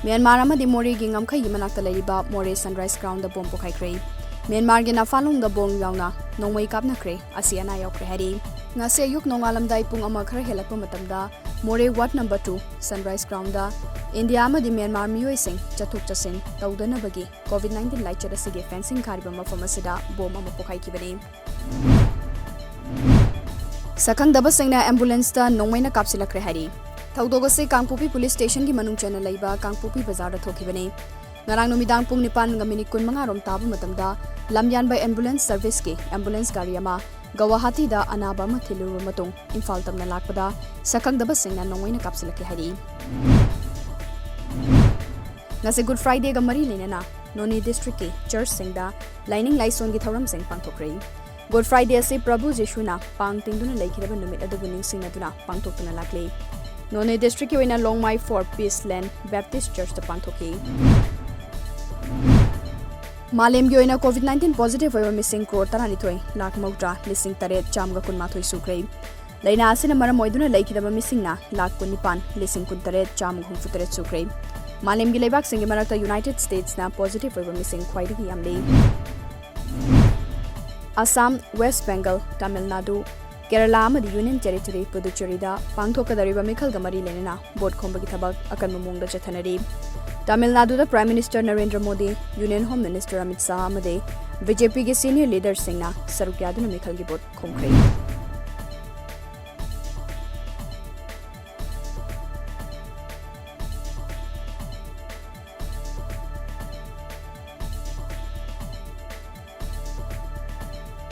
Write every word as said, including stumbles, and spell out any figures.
Myanmar ꯑꯃꯗꯤ ꯃꯣꯔꯦꯒꯤ ꯉꯝꯈꯩꯒꯤ ꯃꯅꯥꯛꯇ ꯂꯩꯔꯤꯕ ꯃꯣꯔꯦ ꯁꯟꯔꯥꯏꯁ ꯒ꯭ꯔꯥꯎꯟꯗ ꯕꯣꯝ ꯄꯣꯈꯥꯏꯈ꯭ꯔꯦ꯫ ꯃ꯭ꯌꯥꯟꯃꯥꯔꯒꯤ ꯅꯥꯐꯥꯂꯣꯡꯗ ꯕꯣꯝ ꯌꯥꯎꯅ ꯅꯣꯡꯃꯩ ꯀꯥꯞꯅꯈ꯭ꯔꯦ, ꯑꯁꯤ ꯑꯅꯥ ꯌꯥꯎꯈ꯭ꯔꯦ ꯍꯥꯏꯔꯤ꯫ ꯉꯁꯤ ꯑꯌꯨꯛ ꯅꯣꯡꯉꯥꯜꯂꯝꯗꯥꯏ ꯄꯨꯡ ꯑꯃ ꯈꯔ ꯍꯦꯜꯂꯛꯄ ꯃꯇꯝꯗ Moreh ward number two sunrise ground India ꯑꯃꯗꯤ ꯃ꯭ꯌꯥꯟꯃꯥꯔ ꯃꯤꯑꯣꯏꯁꯤꯡ ꯆꯠꯊꯣꯛ ꯆꯠꯁꯤꯟ ꯇꯧꯗꯅꯕꯒꯤ ꯀꯣꯚꯤꯗ ꯅꯥꯏꯟꯇꯤꯟ ꯂꯥꯏꯆꯠ ꯑꯁꯤꯒꯤ ꯐꯦꯟꯁꯤꯡ ꯈꯥꯔꯤꯕ ꯃꯐꯝ ꯑꯁꯤꯗ ꯕꯣꯝ ꯑꯃ ꯄꯣꯈꯥꯏꯈꯤꯕꯅꯤ꯫ ꯁꯛꯈꯪꯗꯕꯁꯤꯡꯅ ꯑꯦꯝꯕꯨꯂꯦꯟꯁꯇ ꯅꯣꯡꯃꯩꯅ ꯀꯥꯞꯁꯤꯜꯂꯛꯈ꯭ꯔꯦ ꯍꯥꯏꯔꯤ꯫ ꯊꯧꯗꯣꯛ ꯑꯁꯤ ꯀꯥꯡꯄꯣꯛꯄꯤ ꯄꯨꯂꯤꯁ ꯁ꯭ꯇꯦꯁꯟꯒꯤ ꯃꯅꯨꯡ ꯆꯟꯅ ꯂꯩꯕ ꯀꯥꯡꯄꯣꯛꯄꯤ ꯕꯖꯥꯔꯗ ꯊꯣꯛꯈꯤꯕꯅꯤ꯫ ꯉꯔꯥꯡ ꯅꯨꯃꯤꯗꯥꯡ ꯄꯨꯡ ꯅꯤꯄꯥꯟꯒ ꯃꯤꯅꯤꯠ ꯀꯨꯟꯃꯉꯥ ꯔꯣꯝ ꯇꯥꯕ ꯃꯇꯝꯗ ꯂꯝꯌꯥꯟꯕ ꯑꯦꯝꯕꯨꯂꯦꯟꯁ ꯁꯔꯚꯤꯁꯀꯤ ꯑꯦꯝꯕꯨꯂꯦꯟꯁ ꯒꯥꯔꯤ ꯑꯃ ꯒꯧꯍꯥꯇꯤꯗ ꯑꯅꯥꯕ ꯑꯃ ꯊꯤꯜꯂꯨꯔꯕ ꯃꯇꯨꯡ ꯏꯝꯐꯥꯜ ꯇꯝꯅ ꯂꯥꯛꯄꯗ ꯁꯛꯈꯪꯗꯕꯁꯤꯡꯅ ꯅꯣꯡꯃꯩꯅ ꯀꯥꯞꯁꯤꯜꯂꯛꯈꯤ ꯍꯥꯏꯔꯤ꯫ ꯉꯁꯤ ꯒꯨꯗ ꯐ꯭ꯔꯥꯏꯗꯦꯒ ꯃꯔꯤ ꯂꯩꯅꯅ ꯅꯣꯅꯦ ꯗꯤꯁꯇ꯭ꯔꯤꯛꯀꯤ ꯆꯔꯆꯁꯤꯡꯗ ꯂꯥꯏꯅꯤꯡ ꯂꯥꯏꯁꯣꯟꯒꯤ ꯊꯧꯔꯝꯁꯤꯡ ꯄꯥꯡꯊꯣꯛꯈ꯭ꯔꯦ꯫ ꯒꯨꯗ ꯐ꯭ꯔꯥꯏꯗꯦ ꯑꯁꯤ ꯄ꯭ꯔꯚꯨ ꯖꯤꯁꯨꯅ ꯄꯥꯡ ꯇꯤꯡꯗꯨꯅ ꯂꯩꯈꯤꯗꯕ ꯅꯨꯃꯤꯠ ꯑꯗꯨꯕꯨ ꯅꯤꯡꯁꯤꯡꯅꯗꯨꯅ ꯄꯥꯡꯊꯣꯛꯇꯨꯅ ꯂꯥꯛꯂꯤ꯫ ꯅꯣꯅꯦ ꯗꯤꯁꯇ꯭ꯔꯤꯛꯀꯤ ꯑꯣꯏꯅ ꯂꯣꯡꯃꯥꯏ ꯐꯣꯔ ꯄꯤꯁ ꯂꯦꯟ ꯕꯦꯞꯇꯤꯁ ꯆꯔꯆꯇ ꯄꯥꯡꯊꯣꯛꯈꯤ꯫ ꯃꯥꯂꯦꯝꯒꯤ ꯑꯣꯏꯅ ꯀꯣꯚꯤꯗ ꯅꯥꯏꯟꯇꯤꯟ ꯄꯣꯖꯤꯇꯤꯚ ꯑꯣꯏꯕ ꯃꯤꯁꯤꯡ ꯀ꯭ꯔꯣꯔ ꯇꯔꯥꯅꯤꯊꯣꯏ ꯂꯥꯈ ꯃꯧꯗ꯭ꯔꯥ ꯂꯤꯁꯤꯡ ꯇꯔꯦꯠ ꯆꯥꯝꯃꯒ ꯀꯨꯟꯃꯥꯊꯣꯏ ꯁꯨꯈ꯭ꯔꯦ꯫ ꯂꯥꯏꯅꯥ ꯑꯁꯤꯅ ꯃꯔꯝ ꯑꯣꯏꯗꯨꯅ ꯂꯩꯈꯤꯗꯕ ꯃꯤꯁꯤꯡꯅ ꯂꯥꯈ ꯀꯨꯟꯅꯤꯄꯥꯟ ꯂꯤꯁꯤꯡ ꯀꯨꯟꯇꯔꯦꯠ ꯆꯥꯝꯃꯒ ꯍꯨꯝꯐꯨꯇꯔꯦꯠ ꯁꯨꯈ꯭ꯔꯦ꯫ ꯃꯥꯂꯦꯝꯒꯤ ꯂꯩꯕꯥꯛꯁꯤꯡꯒꯤ ꯃꯔꯛꯇ ꯌꯨꯅꯥꯏꯇꯦꯗ ꯁ꯭ꯇꯦꯠꯁꯅ ꯄꯣꯖꯤꯇꯤꯚ ꯑꯣꯏꯕ ꯃꯤꯁꯤꯡ ꯈ꯭ꯋꯥꯏꯗꯒꯤ ꯌꯥꯝꯂꯤ꯫ ꯑꯁꯥꯝ, ꯋꯦꯁ꯭ꯠ ꯕꯦꯡꯒꯜ, ꯇꯥꯃꯤꯜ ꯅꯥꯗꯨ, ꯀꯦꯔꯂꯥ ꯑꯃꯗꯤ ꯌꯨꯅꯤꯌꯟ ꯇꯦꯔꯤꯇꯣꯔꯤ ꯄꯨꯗꯨꯆꯦꯔꯤꯗ ꯄꯥꯡꯊꯣꯛꯀꯗꯧꯔꯤꯕ ꯃꯤꯈꯜꯒ ꯃꯔꯤ ꯂꯩꯅꯅ ꯚꯣꯠ ꯈꯣꯝꯕꯒꯤ ꯊꯕꯛ ꯑꯀꯟꯕ ꯃꯑꯣꯡꯗ ꯆꯠꯊꯅꯔꯤ꯫ ꯇꯥꯃꯤꯜ ꯅꯥꯗꯨꯗ prime minister Narendra Modi, union home minister Amit Shah ꯑꯃꯗꯤ ꯕꯤ ꯖꯦ ꯄꯤꯒꯤ ꯁꯤꯅꯤꯌꯔ ꯂꯤꯗꯔꯁꯤꯡꯅ ꯁꯔꯨꯛ ꯌꯥꯗꯨꯅ ꯃꯤꯈꯜꯒꯤ ꯚꯣꯠ ꯈꯣꯝꯈ꯭ꯔꯦ꯫